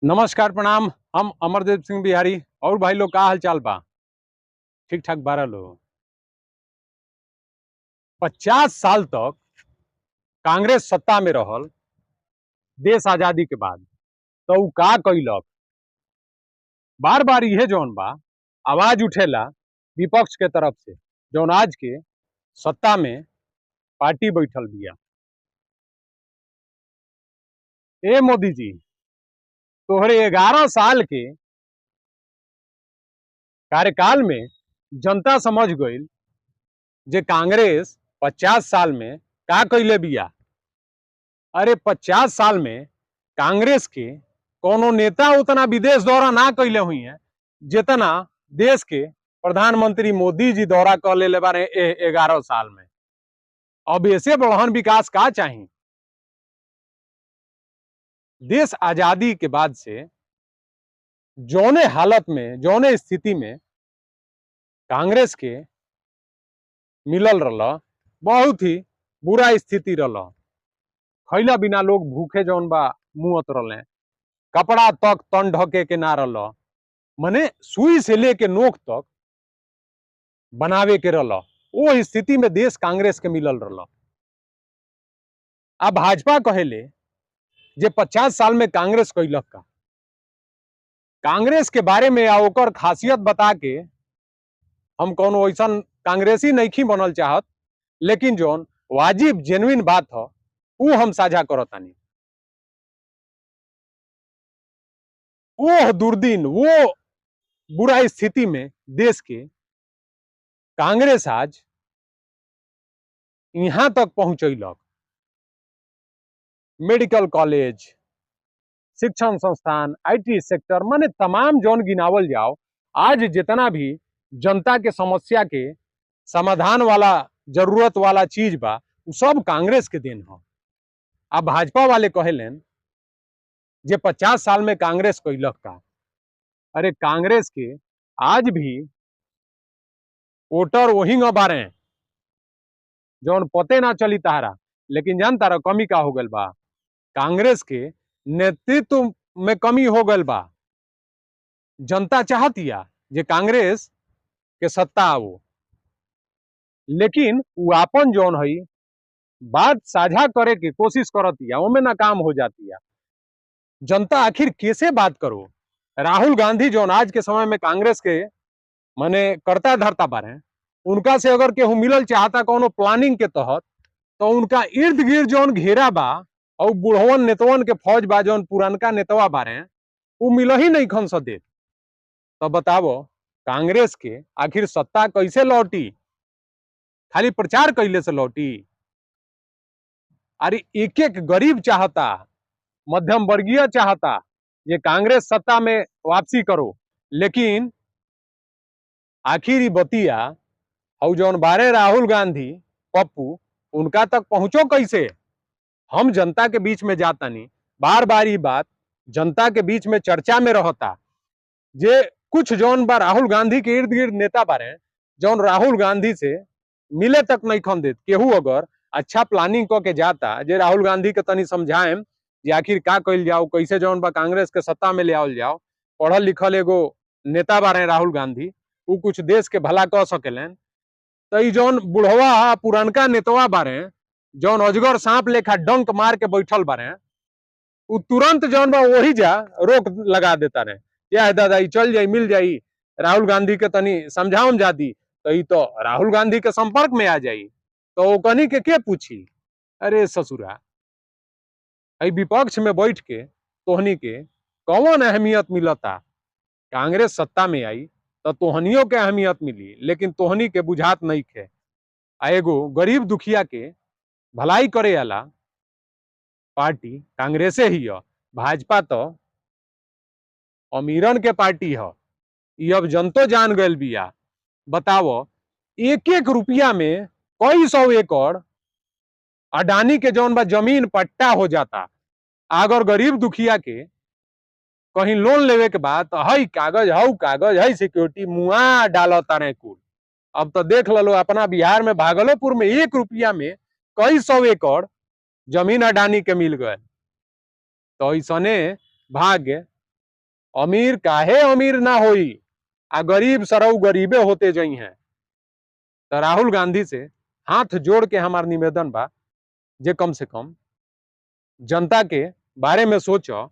नमस्कार प्रणाम। हम अमरदेव सिंह बिहारी। और भाई लोग का हाल चाल बा? ठीक ठाक बारह लोग। 50 साल तक कांग्रेस सत्ता में रहल देश आजादी के बाद, तो उ का कैलक? बार बार इहे जौन बा आवाज उठेला विपक्ष के तरफ से, जौन आज के सत्ता में पार्टी बैठल बिया। ए मोदी जी, तोहरे 11 साल के कार्यकाल में जनता समझ गईल जे कांग्रेस 50 साल में का कैले बिया। अरे, 50 साल में कांग्रेस के कोनो नेता उतना विदेश दौरा ना कैले हुई है जितना देश के प्रधानमंत्री मोदी जी दौरा कर लेले बारे 11 साल में। अब ऐसे बढ़हन विकास का चाही? देश आजादी के बाद से जौने हालत में, जौने स्थिति में कांग्रेस के मिलल रहल, बहुत ही बुरा स्थिति रहल। खैला बिना लोग भूखे जौन बा मुँहत रहले, कपड़ा तक तन ढके के ना रहल, मने सुई से लेके नोक तक बनावे के रहल। वो स्थिति में देश कांग्रेस के मिलल रहल। आ भाजपा कहेले जे 50 साल में कांग्रेस कैलक का? कांग्रेस के बारे में आ ओकर खासियत बता के हम कोनो ऐसन कांग्रेसी नइखी बनल चाहत, लेकिन जौन वाजिब जेन्युइन बात ह उ हम साझा करतानी। वो दुर्दिन, वो बुरा स्थिति में देश के कांग्रेस आज यहाँ तक पहुंचैलक। मेडिकल कॉलेज, शिक्षण संस्थान, IT sector, माने तमाम जौन गिनावल जाओ, आज जितना भी जनता के समस्या के समाधान वाला, जरूरत वाला चीज बा, उ सब कांग्रेस के देन ह। आ भाजपा वाले कहेलेन जे 50 साल में कांग्रेस कैलक का? अरे, कांग्रेस के आज भी वोटर वही बारे जौन पते ना चली तारा। लेकिन जान तारा कमी का हो गल बा? कांग्रेस के नेतृत्व में कमी हो गल बा। जनता चाहतिया जे कांग्रेस के सत्ता आवो, लेकिन उ आपन जौन हई बात साझा करे के कोशिश करतिया, ओमे नाकाम हो जातिया। जनता आखिर कैसे बात करो? राहुल गांधी जौन आज के समय में कांग्रेस के माने करता धरता बारे, उनका से अगर केहू मिलल चाहता कोनो प्लानिंग के तहत, तो उनका इर्द गिर्द जौन घेरा बा और बुढ़वन नेतवन के फौज बा, जौन पुरानका नेतवा बारे, उ मिल ही नहीं खन सदे। तो बतावो, कांग्रेस के आखिर सत्ता कैसे लौटी? खाली प्रचार कैले से लौटी? अरे, एक एक गरीब चाहता, मध्यम वर्गीय चाहता ये कांग्रेस सत्ता में वापसी करो, लेकिन आखिर ई बतिया और जौन बारे राहुल गांधी पप्पू, उनका तक पहुंचो कैसे? हम जनता के बीच में जाता नहीं, बार बार ये बात जनता के बीच में चर्चा में रहता जे कुछ जौन बा राहुल गांधी के इर्द गिर्द नेता बारे, जौन राहुल गांधी से मिले तक नहीं खन देत। केहू अगर अच्छा प्लानिंग क के जाता जे राहुल गांधी के तनी समझाएम जे आखिर का कइल जाओ, कैसे जौन बा कांग्रेस के सत्ता में ले आवल जाओ, पढ़ल लिखल एगो नेता बारे राहुल गांधी, उ कुछ देश के भला कर सकेलन, तो ई जौन बुढ़वा पुरानका नेतवा बारे, जौन अजगर सांप लेखा डंक मार के बैठल बारे, उ तुरंत जौन बा वही जा रोक लगा देता रहे। या दादा, ई चल जाई, मिल जाई राहुल गांधी के, तनी समझाउम जादी, तो ई तो राहुल गांधी के संपर्क में आ जाई, तो ओकनी के पूछी? अरे ससुरा, अई विपक्ष में बैठ के तोहनी के कौन अहमियत मिलता? कांग्रेस सत्ता में आई तो तोहनियों के अहमियत मिली, लेकिन तोहनी के बुझात नहीं खे। आ एगो गरीब दुखिया के भलाई करे वाला पार्टी कांग्रेसे ही है। भाजपा तो अमीरन के पार्टी है, ई अब जनतो जान गल बिया। बताओ, एक एक रुपया में कई सौ एकड़ अडानी के जौन बा जमीन पट्टा हो जाता। अगर गरीब दुखिया के कहीं लोन लेवे के बाद तो हई कागज, हऊ कागज, हई सिक्योरिटी, मुआ डालता रहे कुल। अब तो देख लो, अपना बिहार में भागलपुर में 1 रुपया में कई सौ एकड़ जमीन अडानी के मिल गए, तो ऐसने भाग्य अमीर काहे अमीर ना होई आ गरीब सरऊ गरीबे होते जई हैं। तो राहुल गांधी से हाथ जोड़ के हमार निवेदन बा जे कम से कम जनता के बारे में सोचो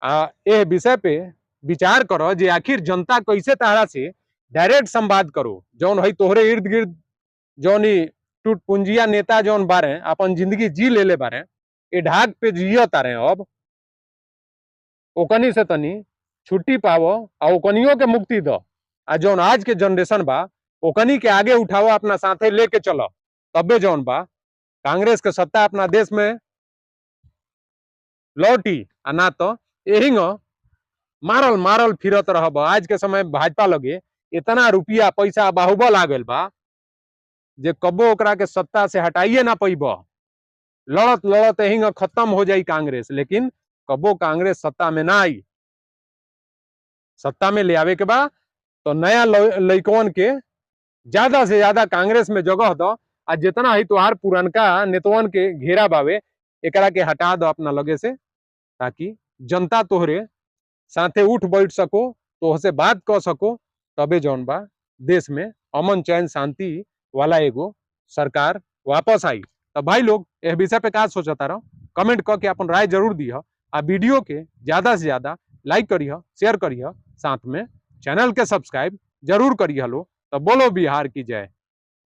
आ एह विषय पे विचार करो जे आखिर जनता कैसे तारा से डायरेक्ट संवाद करो। जौन है तोहरे इर्द गिर्द जौन ही टूटपुंजिया नेता जौन बारे अपन जिंदगी जी ले ले बारे, ए ढाक पे जियो तारे, अब ओकनी से तनी छुट्टी पावो आ ओकनियों के मुक्ति दो आ जौन आज के जनरेशन बा ओकनी के आगे उठाओ, अपना साथे लेके चलो, तबे जौन बा कांग्रेस के सत्ता अपना देश में लौटी आ ना तो एही मारल मारल फिरत रहब। आज के समय भाजपा लगे इतना रुपया पैसा बाहुबल आ गइल बा जे कबो ओकरा के सत्ता से हटाइए ना पैब। लड़त लड़त एही खत्म हो जाई कांग्रेस, लेकिन कबो कांग्रेस सत्ता में ना आई। सत्ता में ले आवे के बा तो नया लइकवन के ज्यादा से ज्यादा कांग्रेस में जगह दो आ जितना ही तुहार पुरनका नेतवन के घेरा बावे एकरा के हटा दो अपना लगे से, ताकि जनता तोहरे साथे उठ बैठ सको, तोहसे बात कर सको, तबे जौन बा देश में अमन चैन शांति वाला एगो सरकार वापस आई। तो भाई लोग यह विषय पे का सोचता रहो कमेंट करके अपन राय जरूर दिह आ वीडियो के ज्यादा से ज्यादा लाइक करिह, शेयर करिह, साथ में चैनल के सब्सक्राइब जरूर करिह लो। तो बोलो बिहार की जय।